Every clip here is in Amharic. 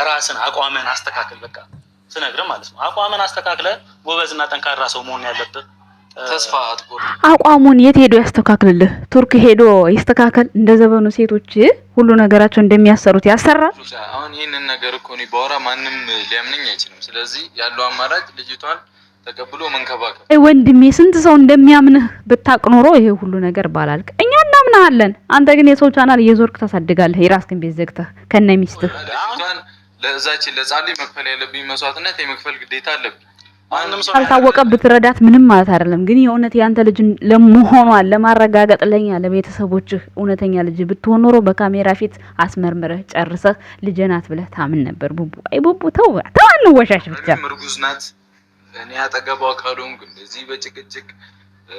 ራስን አቋምህን አስተካክል። በቃ ስነግርህ ማለት ነው። አቋምህን አስተካክለ ጎበዝና ጠንካራ ሰው መሆን ያለብህ። ተስፋ አትቆርጥ። አቋሙን የት ሄዶ ያስተካክልልህ? ቱርክ ሄዶ ይስተካከል። እንደ ዘመኑ ሴቶች ሁሉ ነገራቸው እንደሚያሰሩት ያሰራል። አሁን ይህንን ነገር እኮ እኔ ባወራ ማንም ሊያምነኝ አይችልም። ስለዚህ ያለው አማራጭ ልጅቷን ተቀብሎ መንከባከብ። ወንድሜ ስንት ሰው እንደሚያምንህ ብታቅ ኖሮ ይሄ ሁሉ ነገር ባላልክ። እኛ እናምናሃለን። አንተ ግን የሰው ቻናል እየዞርክ ታሳድጋለህ። የራስህን ቤት ዘግተህ ከነ ሚስትህ ልጅቷን ለዛች ለጻሊ መክፈል ያለብኝ መስዋዕትነት የመክፈል ግዴታ አለብኝ። ካልታወቀ ብትረዳት ምንም ማለት አይደለም። ግን የእውነት ያንተ ልጅ ለመሆኗን ለማረጋገጥ ለኛ ለቤተሰቦችህ እውነተኛ ልጅ ብትሆን ኖሮ በካሜራ ፊት አስመርምረህ ጨርሰህ ልጄ ናት ብለህ ታምን ነበር። ቡቡ አይ ቡቡ ተው ተው፣ አንወሻሽ ብቻ። እርጉዝ ናት። እኔ አጠገቧ ካልሆንኩ እንደዚህ በጭቅጭቅ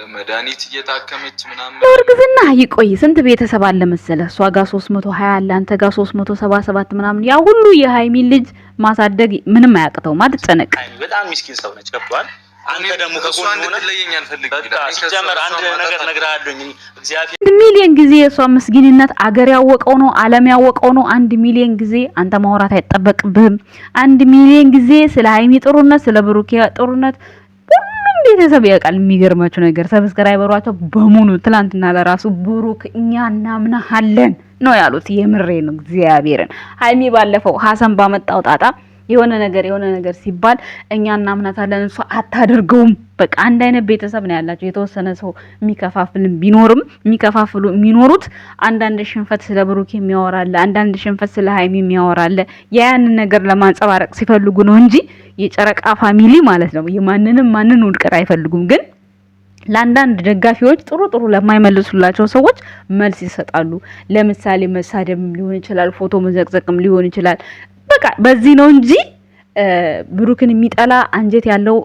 መድኃኒት እየታከመች ምናምን እርግዝና ይቆይ። ስንት ቤተሰብ አለ መሰለ? እሷ ጋር 320 አለ፣ አንተ ጋር 377 ምናምን። ያ ሁሉ የሃይሚን ልጅ ማሳደግ ምንም አያቅተውም። አትጨነቅ። በጣም ሚስኪን ሰው ነች። ገብቶሃል? አንተ ደግሞ ከጎን ሆነ እንድትለየኝ አልፈልግም። በቃ ሲጀመር አንድ ነገር እነግርሃለሁኝ። እግዚአብሔር 1 ሚሊዮን ጊዜ የእሷ ምስኪንነት አገር ያወቀው ነው፣ ዓለም ያወቀው ነው። 1 ሚሊዮን ጊዜ አንተ ማውራት አይጠበቅብህም። 1 ሚሊዮን ጊዜ ስለ ሃይሚ ጥሩነት፣ ስለ ብሩኬ ጥሩነት ሁሉም ቤተሰብ ያውቃል። የሚገርማችሁ ነገር subscriber ሯቸው በሙሉ ትላንትና ለራሱ ብሩክ እኛ እናምናሃለን ነው ያሉት። የምሬ ነው እግዚአብሔርን። ሃይሚ ባለፈው ሀሰን ባመጣው ጣጣ የሆነ ነገር የሆነ ነገር ሲባል እኛ እናምናታለን፣ እሷ አታደርገውም። በቃ አንድ አይነት ቤተሰብ ነው ያላቸው። የተወሰነ ሰው የሚከፋፍልም ቢኖርም የሚከፋፍሉ የሚኖሩት አንዳንድ ሽንፈት ስለ ብሩክ የሚያወራለ፣ አንዳንድ ሽንፈት ስለ ሃይሚ የሚያወራለ ያንን ነገር ለማንጸባረቅ ሲፈልጉ ነው እንጂ የጨረቃ family ማለት ነው የማንንም ማንን ውድቀት አይፈልጉም። ግን ለአንዳንድ ደጋፊዎች ጥሩ ጥሩ ለማይመልሱላቸው ሰዎች መልስ ይሰጣሉ። ለምሳሌ መሳደብም ሊሆን ይችላል፣ ፎቶ መዘቅዘቅም ሊሆን ይችላል። በቃ በዚህ ነው እንጂ ብሩክን የሚጠላ አንጀት ያለው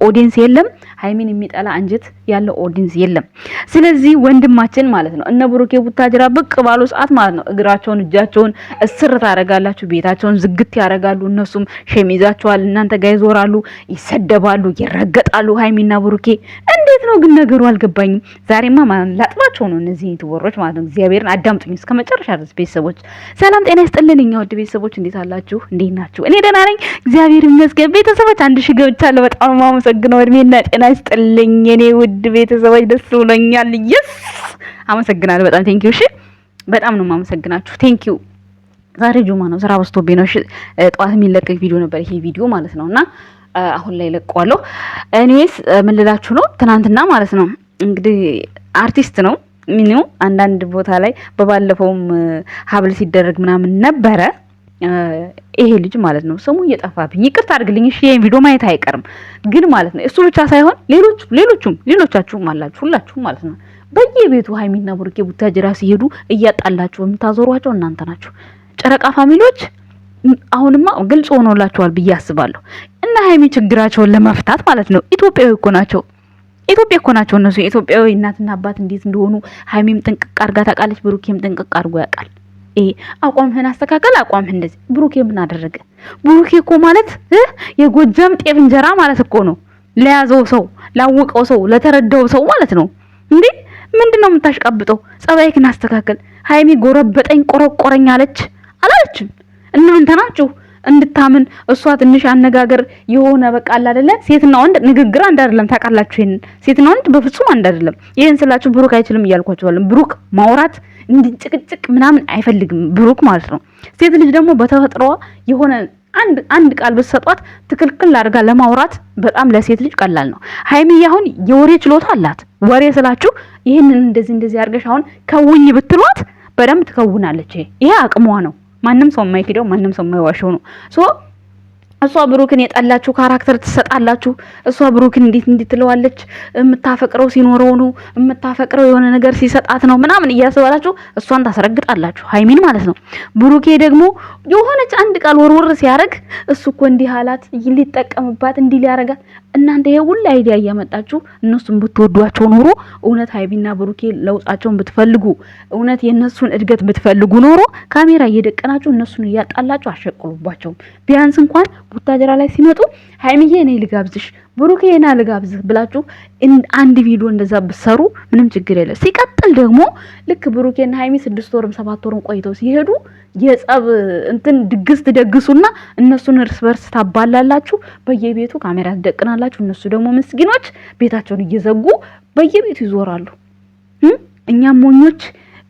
audience የለም። ሃይሚን የሚጠላ አንጀት ያለው audience የለም። ስለዚህ ወንድማችን ማለት ነው እነ ብሩክ የቡታጅራ ብቅ ባሉ ሰዓት ማለት ነው እግራቸውን እጃቸውን እስር ታደርጋላችሁ፣ ቤታቸውን ዝግት ያደርጋሉ። እነሱም shame ይዛቸዋል፣ እናንተ ጋር ይዞራሉ፣ ይሰደባሉ፣ ይረገጣሉ። ሃይሚና ብሩኬ እንዴት ነው ግን ነገሩ አልገባኝም። ዛሬማ ማለት ላጥባቸው ነው እነዚህ YouTuber ኦች ማለት ነው። እግዚአብሔርን አዳምጡኝ እስከ መጨረሻ ድረስ ቤተሰቦች። ሰላም ጤና ይስጥልን። እኛ ውድ ቤተሰቦች እንዴት አላችሁ? እንዴት ናችሁ? እኔ ደህና ነኝ እግዚአብሔር ይመስገን። ቤተሰቦች 1000 ገብቻለሁ። በጣም ነው የማመሰግነው። እድሜና ጤና ይስጥልኝ የኔ ውድ ቤተሰቦች፣ ደስ ብሎኛል። Yes፣ አመሰግናለሁ በጣም thank you። እሺ በጣም ነው የማመሰግናችሁ። Thank you። ዛሬ ጁማ ነው፣ ስራ በዝቶብኝ ነው። እሺ ጠዋት የሚለቀቅ ቪዲዮ ነበር ይሄ ቪዲዮ ማለት ነው እና አሁን ላይ ለቀዋለሁ። Anyways ምን ልላችሁ ነው፣ ትናንትና ማለት ነው እንግዲህ አርቲስት ነው ሚኒው አንዳንድ ቦታ ላይ በባለፈውም ሀብል ሲደረግ ምናምን ነበረ ይሄ ልጅ ማለት ነው። ስሙ እየጠፋብኝ ይቅርታ አድርግልኝ። እሺ ይሄን ቪዲዮ ማየት አይቀርም ግን ማለት ነው እሱ ብቻ ሳይሆን ሌሎች ሌሎቹም ሌሎቻችሁም አላችሁ ሁላችሁም ማለት ነው በየቤቱ ሃይሚና ብሩኬ ቡታጅራ ሲሄዱ እያጣላችሁ የምታዞሯቸው እናንተ ናችሁ። ጨረቃ family ዎች አሁንማ ግልጽ ሆኖላችኋል ብዬ አስባለሁ። እና ሃይሚ ችግራቸውን ለመፍታት ማለት ነው ኢትዮጵያዊ እኮ ናቸው። ኢትዮጵያ እኮ ናቸው እነሱ። የኢትዮጵያዊ እናትና አባት እንዴት እንደሆኑ ሃይሚም ጥንቅቅ አድርጋ ታውቃለች፣ ብሩኬም ጥንቅቅ አድርጎ ያውቃል። ይሄ አቋምህን አስተካከል፣ አቋምህ እንደዚህ። ብሩኬ ምን አደረገ? ብሩኬ እኮ ማለት የጎጃም ጤፍ እንጀራ ማለት እኮ ነው። ለያዘው ሰው፣ ላወቀው ሰው፣ ለተረዳው ሰው ማለት ነው። እንዴ ምንድን ነው የምታሽቃብጠው? ጸባይክን አስተካከል። ሃይሚ ጎረበጠኝ ቆረቆረኝ አለች አላለችም? እናንተ ናችሁ እንድታምን እሷ ትንሽ አነጋገር የሆነ በቃ አለ አይደለ? ሴትና ወንድ ንግግር አንድ አይደለም። ታውቃላችሁ ይሄን ሴትና ወንድ በፍጹም አንድ አይደለም። ይሄን ስላችሁ ብሩክ አይችልም እያልኳችሁ አይደለም። ብሩክ ማውራት እንዲጭቅጭቅ ምናምን አይፈልግም ብሩክ ማለት ነው። ሴት ልጅ ደግሞ በተፈጥሮዋ የሆነ አንድ አንድ ቃል ብትሰጧት ትክክል አድርጋ ለማውራት በጣም ለሴት ልጅ ቀላል ነው። ሀይሚዬ አሁን የወሬ ችሎታ አላት። ወሬ ስላችሁ ይህንን እንደዚህ እንደዚህ አድርገሽ አሁን ከውኝ ብትሏት በደንብ ትከውናለች። ይሄ አቅሟ ነው። ማንም ሰው የማይክደው ማንም ሰው የማይዋሸው ነው። So እሷ ብሩክን የጠላችሁ character ትሰጣላችሁ። እሷ ብሩክን እንዴት እንዴት ትለዋለች፣ የምታፈቅረው ሲኖረው ነው፣ የምታፈቅረው የሆነ ነገር ሲሰጣት ነው ምናምን እያስባላችሁ እሷን ታስረግጣላችሁ፣ ሀይሚን ማለት ነው። ብሩኬ ደግሞ የሆነች አንድ ቃል ወርወር ሲያደርግ እሱ እኮ እንዲህ አላት፣ ሊጠቀምባት እንዲህ ሊያረጋት። እናንተ ይሄ ሁሉ idea እያመጣችሁ እነሱን ብትወዷቸው ኖሮ እውነት ሀይሚና ብሩኬ ለውጣቸውን ብትፈልጉ እውነት የእነሱን እድገት ብትፈልጉ ኖሮ ካሜራ እየደቀናችሁ እነሱን እያጣላችሁ አሸቅሉባቸውም። ቢያንስ እንኳን ቡታጀራ ላይ ሲመጡ ሀይሚዬ እኔ ልጋብዝሽ፣ ብሩኬ ና ልጋብዝህ ብላችሁ አንድ ቪዲዮ እንደዛ ብትሰሩ ምንም ችግር የለም። ሲቀጥል ደግሞ ልክ ብሩኬና ሀይሚ 6 ወርም 7 ወርም ቆይተው ሲሄዱ የጸብ እንትን ድግስ ትደግሱና እነሱን እርስ በርስ ታባላላችሁ። በየቤቱ ካሜራ ትደቅናላችሁ። እነሱ ደግሞ ምስኪኖች ቤታቸውን እየዘጉ በየቤቱ ይዞራሉ። እኛም ሞኞች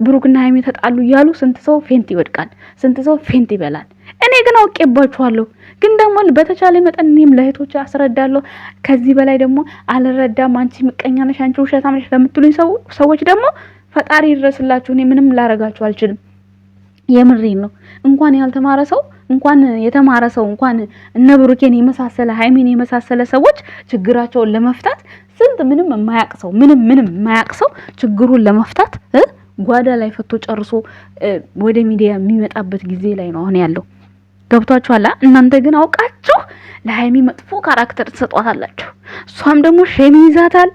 ብሩክና ሀይሚ ተጣሉ እያሉ ስንት ሰው faint ይወድቃል፣ ስንት ሰው faint ይበላል። እኔ ግን አውቄባችኋለሁ። ግን ደግሞ በተቻለ መጠን እኔም ለእህቶች አስረዳለሁ። ከዚህ በላይ ደግሞ አልረዳም፣ አንቺ ምቀኛ ነሽ፣ አንቺ ውሸታም ነሽ ለምትሉኝ ሰዎች ደግሞ ፈጣሪ ይድረስላችሁ። እኔ ምንም ላረጋችሁ አልችልም። የምሬን ነው። እንኳን ያልተማረ ሰው እንኳን የተማረ ሰው እንኳን እነ ብሩኬን የመሳሰለ ሀይሚን የመሳሰለ ሰዎች ችግራቸውን ለመፍታት ስንት ምንም የማያቅ ሰው ምንም ምንም የማያቅ ሰው ችግሩን ለመፍታት ጓዳ ላይ ፈቶ ጨርሶ ወደ ሚዲያ የሚመጣበት ጊዜ ላይ ነው አሁን ያለው። ገብቷችኋል? እናንተ ግን አውቃችሁ ለሀይሚ መጥፎ character ትሰጧታላችሁ። እሷም ደግሞ shame ይዛታል።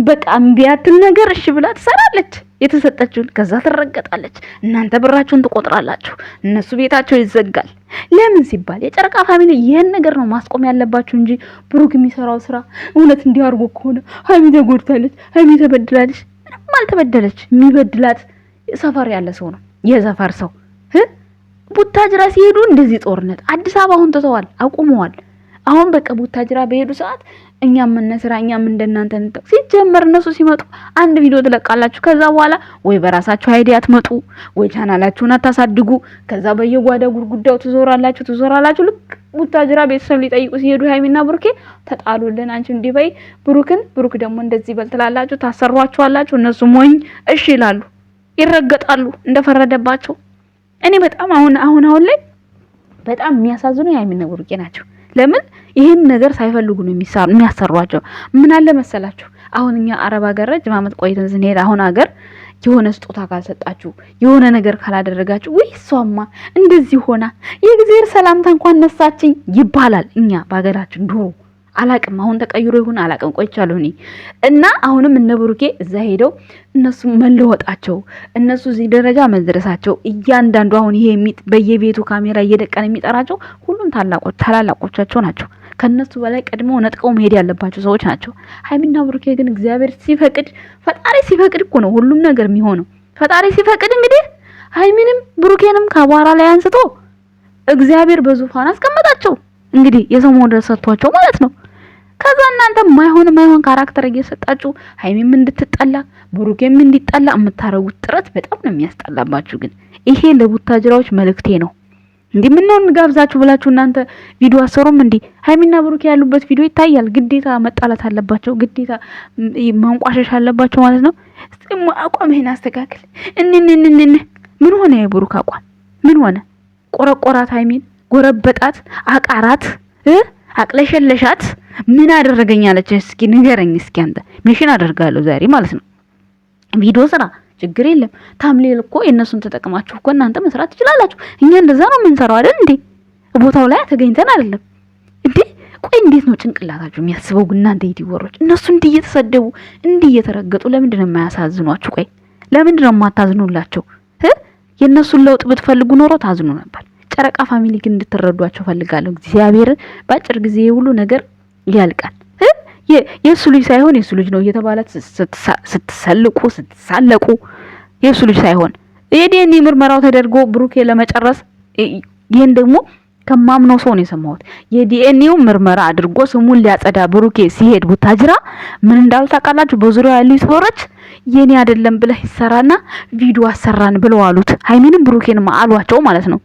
በቃ እምቢያትን ነገር እሺ ብላ ትሰራለች የተሰጠችውን፣ ከዛ ትረገጣለች። እናንተ ብራችሁን ትቆጥራላችሁ፣ እነሱ ቤታቸው ይዘጋል። ለምን ሲባል የጨረቃ family ይህን ነገር ነው ማስቆም ያለባችሁ እንጂ ብሩክ የሚሰራው ስራ እውነት እንዲያርጎ ከሆነ ሀይሚ ተጎድታለች፣ ሀይሚ ተበድላለች። ምንም አልተበደለች። የሚበድላት ሰፈር ያለ ሰው ነው፣ የሰፈር ሰው። ቡታጅራ ሲሄዱ እንደዚህ ጦርነት፣ አዲስ አበባ አሁን ትተዋል፣ አቁመዋል። አሁን በቃ ቡታጅራ በሄዱ ሰዓት እኛም እንስራ እኛም እንደናንተ እንጠቅ። ሲጀመር እነሱ ሲመጡ አንድ ቪዲዮ ትለቃላችሁ። ከዛ በኋላ ወይ በራሳችሁ idea አትመጡ፣ ወይ ቻናላችሁን አታሳድጉ። ከዛ በየጓዳ ጉድጉዳው ትዞራላችሁ ትዞራላችሁ። ልክ ቡታጅራ ቤተሰብ ሊጠይቁ ሲሄዱ ሀይሚና ብሩኬ ተጣሉልን፣ አንቺ እንዲህ በይ ብሩክን፣ ብሩክ ደግሞ እንደዚህ በል ትላላችሁ፣ ታሰሯችኋላችሁ። እነሱ ሞኝ እሺ ይላሉ፣ ይረገጣሉ እንደፈረደባቸው። እኔ በጣም አሁን አሁን አሁን ላይ በጣም የሚያሳዝኑ የሀይሚና ብሩኬ ናቸው። ለምን ይህን ነገር ሳይፈልጉ ነው የሚያሰሯቸው? ምን አለ መሰላችሁ፣ አሁን እኛ አረብ ሀገር ረጅም ዓመት ቆይተን ስንሄድ አሁን ሀገር የሆነ ስጦታ ካልሰጣችሁ የሆነ ነገር ካላደረጋችሁ፣ ውይ እሷማ እንደዚህ ሆና የእግዚአብሔር ሰላምታ እንኳን ነሳችኝ ይባላል። እኛ በሀገራችን ድሮ አላቅም፣ አሁን ተቀይሮ ይሁን አላቅም፣ ቆይቻለሁ እኔ እና አሁንም እነ ብሩኬ እዛ ሄደው እነሱ መለወጣቸው እነሱ እዚህ ደረጃ መድረሳቸው እያንዳንዱ አሁን ይሄ በየቤቱ ካሜራ እየደቀነ የሚጠራቸው ሁሉም ታላቆች ታላላቆቻቸው ናቸው። ከነሱ በላይ ቀድመው ነጥቀው መሄድ ያለባቸው ሰዎች ናቸው። ሀይሚና ብሩኬ ግን እግዚአብሔር ሲፈቅድ ፈጣሪ ሲፈቅድ እኮ ነው ሁሉም ነገር የሚሆነው። ፈጣሪ ሲፈቅድ እንግዲህ ሀይሚንም ብሩኬንም ከአቧራ ላይ አንስቶ እግዚአብሔር በዙፋን አስቀመጣቸው። እንግዲህ የሰው መውደድ ሰጥቷቸው ማለት ነው። ከዛ እናንተ ማይሆን ማይሆን character እየሰጣችሁ ሀይሚም እንድትጠላ ብሩኬም እንዲጠላ የምታረጉት ጥረት በጣም ነው የሚያስጠላባችሁ። ግን ይሄ ለቡታጅራዎች መልእክቴ ነው። እንዲህ ምን ነው እንጋብዛችሁ ብላችሁ እናንተ ቪዲዮ አሰሩም እንዴ? ሀይሚና ብሩኬ ያሉበት ቪዲዮ ይታያል። ግዴታ መጣላት አለባቸው፣ ግዴታ ማንቋሸሽ አለባቸው ማለት ነው። እስቲ አቋምህን አስተካክል። እንንንንን ምን ሆነ? የብሩክ አቋም ምን ሆነ? ቆረቆራት፣ ሀይሚን ጎረበጣት፣ አቃራት፣ አቅለሸለሻት። ምን አደረገኝ አለች። እስኪ ንገረኝ እስኪ አንተ mission አደርጋለሁ ዛሬ ማለት ነው። ቪዲዮ ስራ ችግር የለም። Thumbnail እኮ የእነሱን ተጠቅማችሁ እኮ እናንተ መስራት ትችላላችሁ። እኛ እንደዛ ነው የምንሰራው አይደል እንዴ? ቦታው ላይ ተገኝተን አይደለም እንዴ? ቆይ እንዴት ነው ጭንቅላታችሁ የሚያስበው? እናንተ YouTuber ኦች እነሱ እንዲህ እየተሰደቡ እንዲህ እየተረገጡ ለምንድን ነው የማያሳዝኗችሁ? ቆይ ለምንድን ነው የማታዝኑላቸው? የእነሱን ለውጥ ብትፈልጉ ኖሮ ታዝኑ ነበር። ጨረቃ family ግን እንድትረዷቸው ፈልጋለሁ። እግዚአብሔርን በአጭር ጊዜ ሁሉ ነገር ያልቃል። የእሱ ልጅ ሳይሆን የእሱ ልጅ ነው እየተባለ ስትሰልቁ ስትሳለቁ የእሱ ልጅ ሳይሆን የዲኤንኤ ምርመራው ተደርጎ ብሩኬ ለመጨረስ ይህን ደግሞ ከማምነው ሰው ነው የሰማሁት። የዲኤንኤው ምርመራ አድርጎ ስሙን ሊያጸዳ ብሩኬ ሲሄድ ቡታጅራ ምን እንዳሉ ታውቃላችሁ? በዙሪያው ያሉ ሰዎች የኔ አይደለም ብለህ ይሰራና ቪዲዮ አሰራን ብለው አሉት። ሃይሚንም ብሩኬንም አሏቸው ማለት ነው።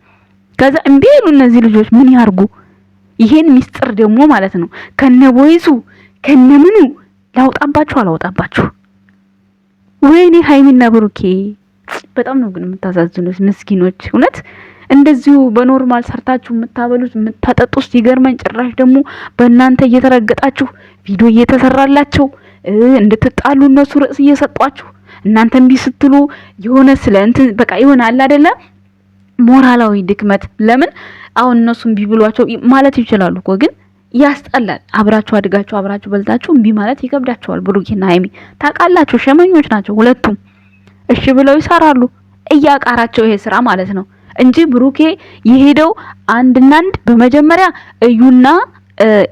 ከዛ እምቢ አሉ እነዚህ ልጆች ምን ያርጉ? ይሄን ሚስጥር ደግሞ ማለት ነው ከነ voice ኡ ከነምኑ ላውጣባችሁ አላውጣባችሁ። ወይኔ ሃይሚና ብሩኬ በጣም ነው ግን የምታሳዝኑት ምስኪኖች። እውነት እንደዚሁ በ normal ሰርታችሁ የምታበሉት የምታጠጡት ሲገርመኝ፣ ጭራሽ ደግሞ በእናንተ እየተረገጣችሁ ቪዲዮ እየተሰራላቸው እንድትጣሉ እነሱ ርዕስ እየሰጧችሁ እናንተ እምቢ ስትሉ የሆነ ስለ እንትን በቃ የሆነ አለ አይደለ ሞራላዊ ድክመት። ለምን አሁን እነሱ እምቢ ብሏቸው ማለት ይችላሉ እኮ ግን ያስጠላል። አብራችሁ አድጋችሁ አብራችሁ በልታችሁ እምቢ ማለት ይከብዳቸዋል። ብሩኬና ሀይሚ ታውቃላችሁ፣ ሸመኞች ናቸው ሁለቱም። እሺ ብለው ይሰራሉ። እያቃራቸው ይሄ ስራ ማለት ነው እንጂ ብሩኬ የሄደው አንድና አንድ በመጀመሪያ እዩና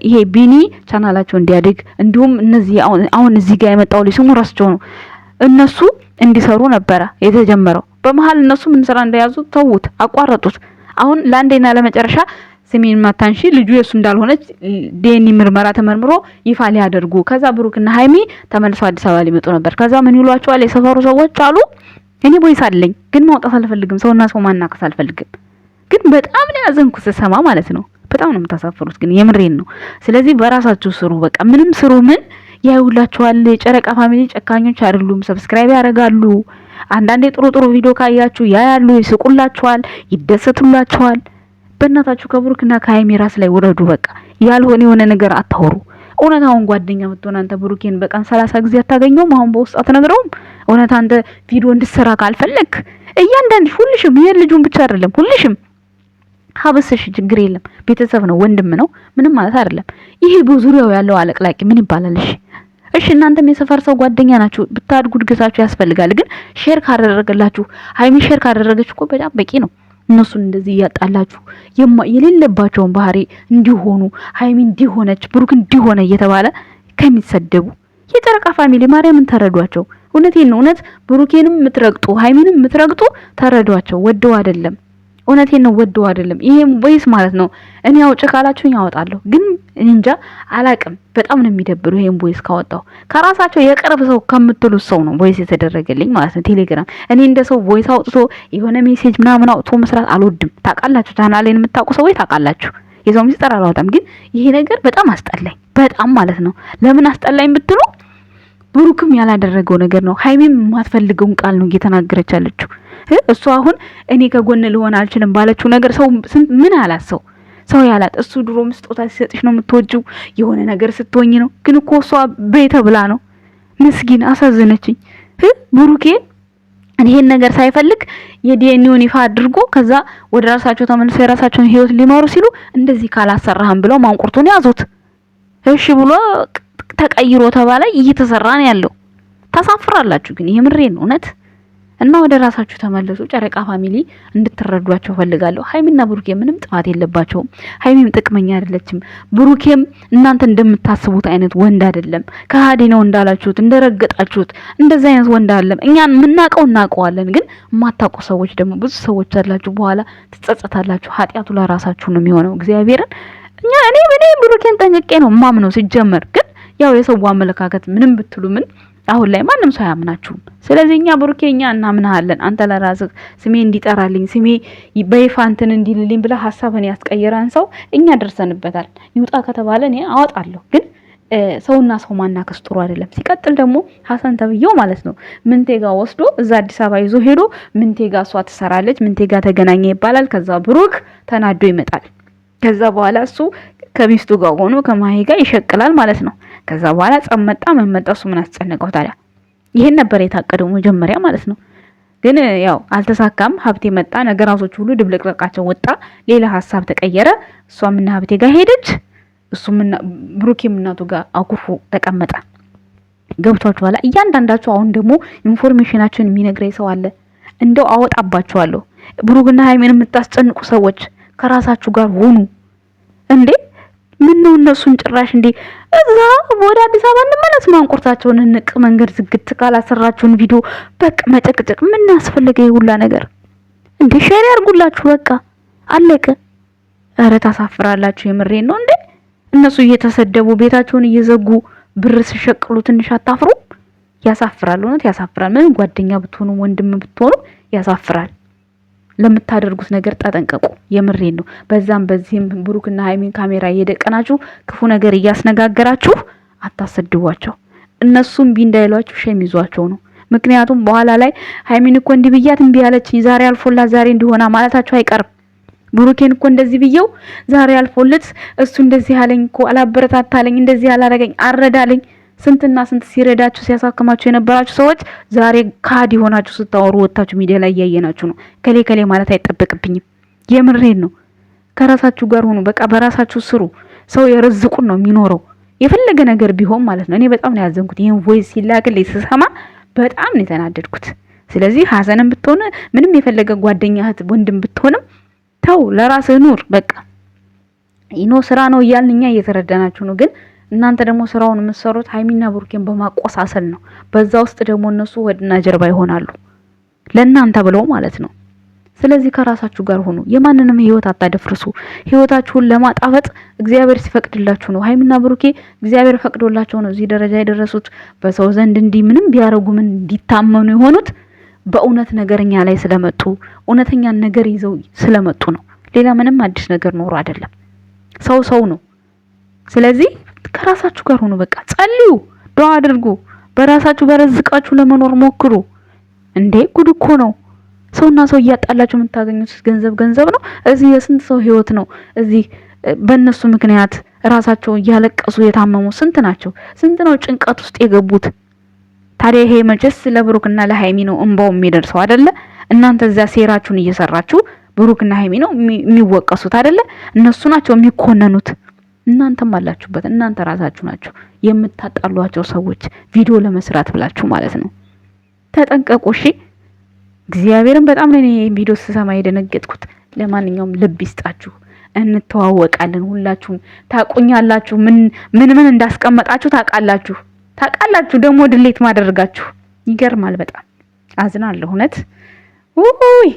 ይሄ ቢኒ ቻናላቸው እንዲያድግ እንዲሁም እነዚህ አሁን እዚህ ጋር የመጣው ልጅ ስሙ ረስቸው ነው እነሱ እንዲሰሩ ነበረ የተጀመረው። በመሀል እነሱ ምን ስራ እንደያዙ ተዉት፣ አቋረጡት። አሁን ለአንዴና ለመጨረሻ ስሜን ማታንሺ ልጁ የሱ እንዳልሆነች ዲኤንኤ ምርመራ ተመርምሮ ይፋ ሊያደርጉ ከዛ ብሩክና ሀይሚ ተመልሰው አዲስ አበባ ሊመጡ ነበር። ከዛ ምን ይሏቸዋል የሰፈሩ ሰዎች አሉ፣ እኔ voice አለኝ ግን ማውጣት አልፈልግም፣ ሰውና ሰው ማናከስ አልፈልግም። ግን በጣም ነው ያዘንኩት ስሰማ ማለት ነው። በጣም ነው የምታሳፍሩት፣ ግን የምሬን ነው። ስለዚህ በራሳችሁ ስሩ፣ በቃ ምንም ስሩ ምን ያዩላችኋል። የጨረቃ family ጨካኞች አይደሉም። subscribe ያደርጋሉ። አንዳንዴ ጥሩ ጥሩ ቪዲዮ ካያችሁ ያያሉ፣ ይስቁላችኋል፣ ይደሰቱላችኋል። በእናታችሁ ከብሩክና ከሀይሚ ራስ ላይ ውረዱ። በቃ ያልሆነ የሆነ ነገር አታወሩ። እውነት አሁን ጓደኛ ብትሆን አንተ ብሩኬን በቀን 30 ጊዜ አታገኘውም? አሁን በውስጥ አትነግረውም? እውነት አንተ ቪዲዮ እንድትሰራ ካልፈለግ እያንዳንድ ሁልሽም ይሄን ልጁን ብቻ አይደለም ሁልሽም ሀበስሽ ችግር የለም ቤተሰብ ነው ወንድም ነው ምንም ማለት አይደለም። ይሄ በዙሪያው ያለው አለቅላቂ ምን ይባላል? እሺ እሺ እናንተም የሰፈር ሰው ጓደኛ ናችሁ፣ ብታድጉ እድገታችሁ ያስፈልጋል። ግን share ካደረገላችሁ ሀይሚ share ካደረገች እኮ በጣም በቂ ነው። እነሱን እንደዚህ እያጣላችሁ የሌለባቸውን ባህሪ እንዲሆኑ ሀይሚ እንዲሆነች ብሩክ እንዲሆነ እየተባለ ከሚሰደቡ የጨረቃ family ማርያምን ተረዷቸው። እውነቴን ነው። እውነት ብሩኬንም የምትረግጡ ሀይሚንም የምትረግጡ ተረዷቸው። ወደው አይደለም እውነቴን ነው፣ ወደው አይደለም። ይሄም voice ማለት ነው። እኔ አውጭ ካላችሁኝ አወጣለሁ፣ ግን እንጃ አላቅም። በጣም ነው የሚደብሩ። ይሄም voice ካወጣው ከራሳቸው የቅርብ ሰው ከምትሉት ሰው ነው voice የተደረገልኝ ማለት ነው። ቴሌግራም እኔ እንደ ሰው voice አውጥቶ የሆነ message ምናምን አውጥቶ መስራት አልወድም። ታውቃላችሁ፣ ቻናሌን የምታውቁ ሰዎች ታውቃላችሁ። የሰው ሚስጥር አላወጣም፣ ግን ይሄ ነገር በጣም አስጠላኝ፣ በጣም ማለት ነው። ለምን አስጠላኝ ብትሉ ብሩክም ያላደረገው ነገር ነው። ሀይሚም የማትፈልገውን ቃል ነው እየተናገረች ያለችው። እሱ አሁን እኔ ከጎን ልሆን አልችልም ባለችው ነገር ሰው ምን አላት? ሰው ሰው ያላት እሱ ድሮም ስጦታ ሲሰጥሽ ነው የምትወጂው፣ የሆነ ነገር ስትሆኝ ነው። ግን እኮ እሷ ቤተ ብላ ነው። ምስኪን አሳዘነችኝ። ብሩኬ ይሄን ነገር ሳይፈልግ የዲኤንኤውን ይፋ አድርጎ ከዛ ወደ ራሳቸው ተመልሶ የራሳቸውን ህይወት ሊመሩ ሲሉ እንደዚህ ካላሰራህም ብለው ማንቁርቱን ያዙት። እሺ ብሎ ተቀይሮ ተባለ። እየተሰራ ነው ያለው። ታሳፍራላችሁ ግን የምሬን እውነት እና ወደ ራሳችሁ ተመለሱ። ጨረቃ family እንድትረዷቸው ፈልጋለሁ። ሀይሚና ብሩኬ ምንም ጥፋት የለባቸውም። ሀይሚም ጥቅመኛ አይደለችም። ብሩኬም እናንተ እንደምታስቡት አይነት ወንድ አይደለም። ከሀዲ ነው እንዳላችሁት፣ እንደረገጣችሁት እንደዚህ አይነት ወንድ አይደለም። እኛን የምናውቀው እናውቀዋለን፣ ግን የማታውቁ ሰዎች ደግሞ ብዙ ሰዎች አላችሁ። በኋላ ትጸጸታላችሁ። ኃጢአቱ ለራሳችሁ ነው የሚሆነው። እግዚአብሔርን እኛ እኔ እኔ ብሩኬን ጠንቅቄ ነው ማምነው ሲጀመር ግን ያው የሰው አመለካከት ምንም ብትሉ ምን አሁን ላይ ማንም ሰው አያምናችሁም። ስለዚህ እኛ ብሩኬ እኛ እናምናሃለን። አንተ ለራስህ ስሜ እንዲጠራልኝ ስሜ በይፋ እንትን እንዲልልኝ ብለህ ሀሳብን ያስቀየረን ሰው እኛ ደርሰንበታል። ይውጣ ከተባለ እኔ አወጣለሁ፣ ግን ሰውና ሰው ማናከስ ጥሩ አይደለም። ሲቀጥል ደግሞ ሀሰን ተብዬው ማለት ነው ምንቴ ጋ ወስዶ እዛ አዲስ አበባ ይዞ ሄዶ ምንቴ ጋ እሷ ትሰራለች፣ ምንቴ ጋ ተገናኘ ይባላል። ከዛ ብሩክ ተናዶ ይመጣል። ከዛ በኋላ እሱ ከሚስቱ ጋር ሆኖ ከማሂ ጋር ይሸቅላል ማለት ነው። ከዛ በኋላ ጸብ መጣ ምን መጣ እሱ ምን አስጨነቀው ታዲያ? ይሄን ነበር የታቀደው መጀመሪያ ማለት ነው። ግን ያው አልተሳካም። ሀብቴ መጣ፣ ነገራቶች ሁሉ ድብልቅልቃቸው ወጣ፣ ሌላ ሀሳብ ተቀየረ። እሷም እና ሀብቴ ጋር ሄደች፣ እሱም እና ብሩኬም እናቱ ጋር አኩርፎ ተቀመጠ። ገብቷችኋል? እያንዳንዳችሁ አሁን ደግሞ information ኣችሁን የሚነግረኝ ሰው አለ። እንደው አወጣባችኋለሁ። ብሩክና ሀይሜን የምታስጨንቁ ሰዎች ከራሳችሁ ጋር ሆኑ እንዴ! ምን ነው እነሱን ጭራሽ እንዴ እዛ ወደ አዲስ አበባ እንመለስ፣ ማንቁርታቸውን እንቅ መንገድ ዝግት ካላሰራችሁን ቪዲዮ በቃ መጨቅጨቅ ምን ያስፈልገ የሁላ ነገር እንዴ? share ያርጉላችሁ፣ በቃ አለቀ። ኧረ ታሳፍራላችሁ። የምሬን ነው እንዴ እነሱ እየተሰደቡ ቤታቸውን እየዘጉ ብር ሲሸቅሉ ትንሽ አታፍሩ? ያሳፍራል። እውነት ያሳፍራል። ምንም ጓደኛ ብትሆኑ ወንድም ብትሆኑ ያሳፍራል። ለምታደርጉት ነገር ተጠንቀቁ። የምሬን ነው። በዛም በዚህም ብሩክና ሀይሚን ካሜራ እየደቀናችሁ ክፉ ነገር እያስነጋገራችሁ አታሰድቧቸው። እነሱም እምቢ እንዳይሏችሁ shame ይዟቸው ነው። ምክንያቱም በኋላ ላይ ሀይሚን እኮ እንዲህ ብያት እምቢ ያለችኝ ዛሬ አልፎላት ዛሬ እንዲሆና ማለታችሁ አይቀርም። ብሩኬን እኮ እንደዚህ ብየው ዛሬ አልፎለት እሱ እንደዚህ አለኝ እኮ አላበረታታለኝ፣ እንደዚህ አላረገኝ፣ አረዳለኝ ስንትና ስንት ሲረዳችሁ ሲያሳክማችሁ የነበራችሁ ሰዎች ዛሬ ካድ የሆናችሁ ስታወሩ ወጥታችሁ ሚዲያ ላይ እያየናችሁ ነው። ከሌ ከሌ ማለት አይጠበቅብኝም። የምሬን ነው። ከራሳችሁ ጋር ሆኑ። በቃ በራሳችሁ ስሩ። ሰው የርዝቁን ነው የሚኖረው የፈለገ ነገር ቢሆን ማለት ነው። እኔ በጣም ነው ያዘንኩት። ይህን voice ሲላክልኝ ስሰማ በጣም ነው የተናደድኩት። ስለዚህ ሀሰንም ብትሆን ምንም የፈለገ ጓደኛ እህት ወንድም ብትሆንም ተው፣ ለራስህ ኑር በቃ። ይኖ ስራ ነው እያልን እኛ እየተረዳናችሁ ነው። ግን እናንተ ደግሞ ስራውን የምትሰሩት ሀይሚና ብሩኬን በማቆሳሰል ነው። በዛ ውስጥ ደግሞ እነሱ ወድና ጀርባ ይሆናሉ ለእናንተ ብለው ማለት ነው። ስለዚህ ከራሳችሁ ጋር ሆኑ። የማንንም ህይወት አታደፍርሱ። ህይወታችሁን ለማጣፈጥ እግዚአብሔር ሲፈቅድላችሁ ነው። ሀይሚና ብሩኬ እግዚአብሔር ፈቅዶላቸው ነው እዚህ ደረጃ የደረሱት። በሰው ዘንድ እንዲህ ምንም ቢያረጉ ምን እንዲታመኑ የሆኑት በእውነት ነገረኛ ላይ ስለመጡ እውነተኛን ነገር ይዘው ስለመጡ ነው። ሌላ ምንም አዲስ ነገር ኖሮ አይደለም። ሰው ሰው ነው። ስለዚህ ከራሳችሁ ጋር ሆኑ። በቃ ጸልዩ፣ ዱዓ አድርጉ። በራሳችሁ በረዝቃችሁ ለመኖር ሞክሩ። እንዴ ጉድ እኮ ነው። ሰውና ሰው እያጣላችሁ የምታገኙት ገንዘብ ገንዘብ ነው። እዚህ የስንት ሰው ህይወት ነው። እዚህ በእነሱ ምክንያት ራሳቸው እያለቀሱ የታመሙ ስንት ናቸው? ስንት ነው ጭንቀት ውስጥ የገቡት? ታዲያ ይሄ መቼስ ለብሩክና ለሃይሚ ነው እንባው የሚደርሰው አይደለ? እናንተ እዚያ ሴራችሁን እየሰራችሁ ብሩክና ሃይሚ ነው የሚወቀሱት አይደለ? እነሱ ናቸው የሚኮነኑት። እናንተም አላችሁበት። እናንተ ራሳችሁ ናችሁ የምታጣሏቸው ሰዎች ቪዲዮ ለመስራት ብላችሁ ማለት ነው። ተጠንቀቁ እሺ። እግዚአብሔርን በጣም ነው እኔ ቪዲዮ ስሰማ የደነገጥኩት። ለማንኛውም ልብ ይስጣችሁ። እንተዋወቃለን። ሁላችሁም ታቁኛላችሁ። ምን ምን ምን እንዳስቀመጣችሁ ታውቃላችሁ ታውቃላችሁ። ደግሞ ድሌት ማደርጋችሁ ይገርማል። በጣም አዝናለሁ እውነት ውይ።